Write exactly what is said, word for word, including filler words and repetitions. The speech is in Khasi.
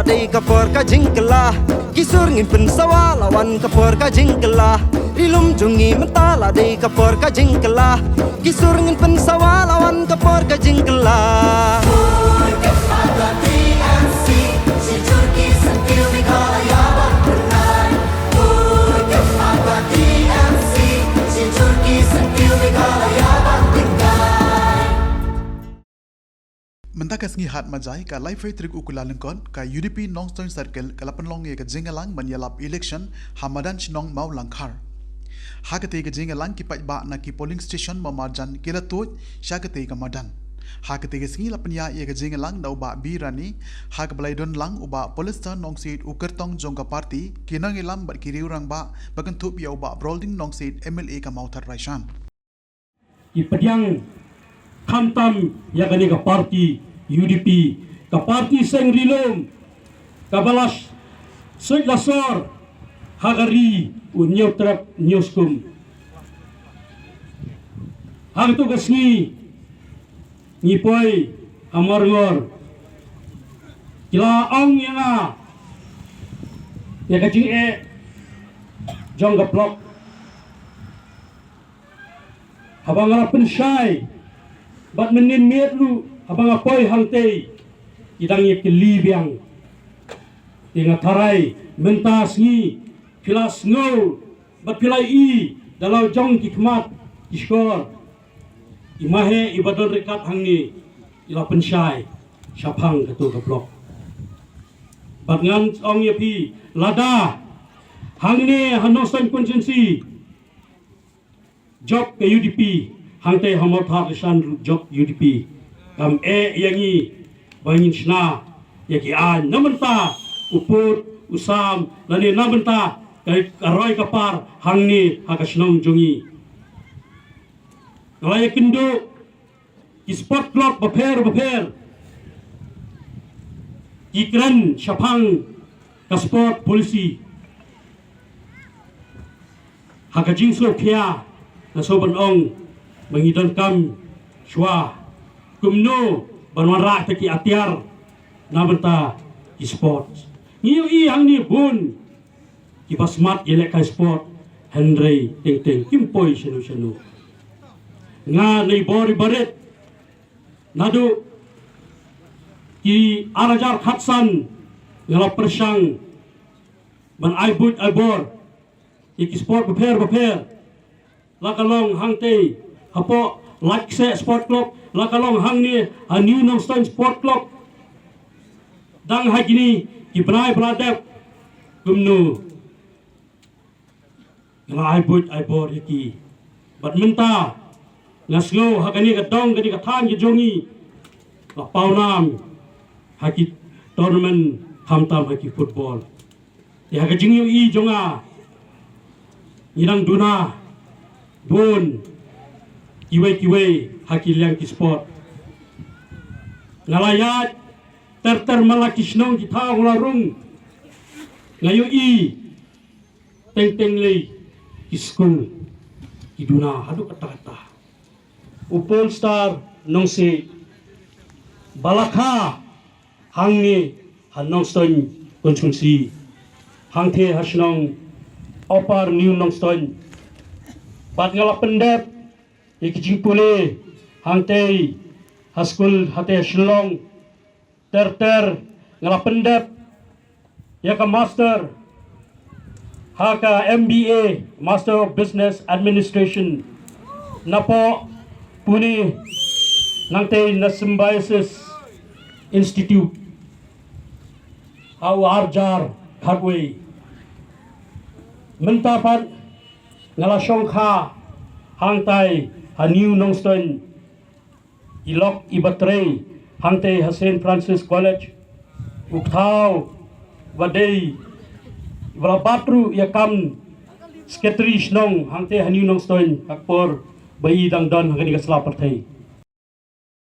Dei ka por ka jingkylla, ki sur ngin pynsawa la wan ka por ka jingkylla. Ri lum jong ngi mynta la dei ka por ka jingkylla, ki sur ngin pynsawa la wan ka por ka jingkylla. Mynta ka sngi Hat Majai ka laiphew tarik u Kyllalyngkot, ka U D P Nongstoiñ Circle ka la pynlong ïa ka jingïalang ban ïalap election ha madan shnong Mawlangkhar. Ha katei ka jingïalang ki paidbah na ki polling station marjan ki la tuid sha katei ka madan. Ha katei ka sngi la pynïaid ïa ka jingïalang da u Bah B Rani, ha kaba la ïadon lang u Bah Pollester Nongsiej, u kyrtong jong ka party, ki nongïalam bad ki riew rangbah, ba kynthup ïa u Bah Brolding Nongsiej, M L A ka Mawthadraishan. Ki pdiang khamtam ïa kane ka party U D P, ka party seng ri lum kaba la suid la sor ha ka ri u Hynñiewtrep Hynñiewskum. Ha kato ka sngi ngi poi ha Mawryngor, ki la ong ïa nga ïa ka jingeh jong ka block. Haba nga la pynshai bad mynnin miet ruh, haba nga poi hangtei, ki dang ïa kylli biang. Te nga tharai mynta sngi phi la sngew bad phi la ïohi da la jong ki khmat ki shkor. I Mahe iba don ryngkat hangne i la pynshai shaphang kato ka block. Bad ngan ong ïa phi, lada hangne ha Nongstoiñ constituency jop ka U D P, hangtei ha Mawthadraishan ruh jop U D P, kam eh ïa ngi ba ngin shna ïa ki aiñ. Na bynta u pud u sam lane na bynta ka, ka roi ka par hangne ha ka shnong jong ngi. Nga la ïakynduh ki sport club bapher bapher ki kren shaphang ka sport policy. Ha ka jingsngewkhia nga sngewbha ban ong ba ngi donkam shuwa kumno ban wanrah ïa ki atiar na bynta ki sport. Ngi ïohi hangne bun kiba smat ïalehkai sport, hynrei teng teng kim poi shano shano. Nga na i bor i barit naduh ki ar hajar khatsan nga la pyrshang ban ai buit ai bor ïa ki sport bapher bapher. La ka long hangtei hapoh Laitkaseh Sport Club, la ka long hangne ha New Nongstoiñ Sport Club. Dang ha kine ki bnai ba la dep kumno nga la ai buit ai bor ïa ki. Bad mynta nga sngew ha kane ka dong, kane ka thaiñ ka jong ngi, la pawnam ha ki tournament, khamtam ha ki football. Te ha ka jingïohi jong nga, ngi dang duna bun kiwei kiwei ha ki liang ki sport. Nga la ïaid ter ter man la ki shnong ki thaw, nga la rung, nga ïohi teng teng lei ki skul ki duna haduh katta katta. U Pollester Nongsiej ba la kha hangne ha Nongstoiñ constituency, hangtei ha shnong Upper New Nongstoiñ. Bad nga la pyndep ïa ki jingpule hangtei ha skul hatei ha Shillong. Ter ter nga la pyndep ïa ka master ha ka M B A, Master of Business Administration, napoh Pune, nangtei na Symbiosis Institute ha u arjar khatwei. Mynta pat nga la shongkha hangtai ha New Nongstoiñ, i lok iba trei hangtei ha Saint Francis College, u kthaw ba dei ba la bat ruh ïa kam secretary shnong hangtei ha New Nongstoiñ ha ka por ba i dang don ha kane ka sla pyrthei.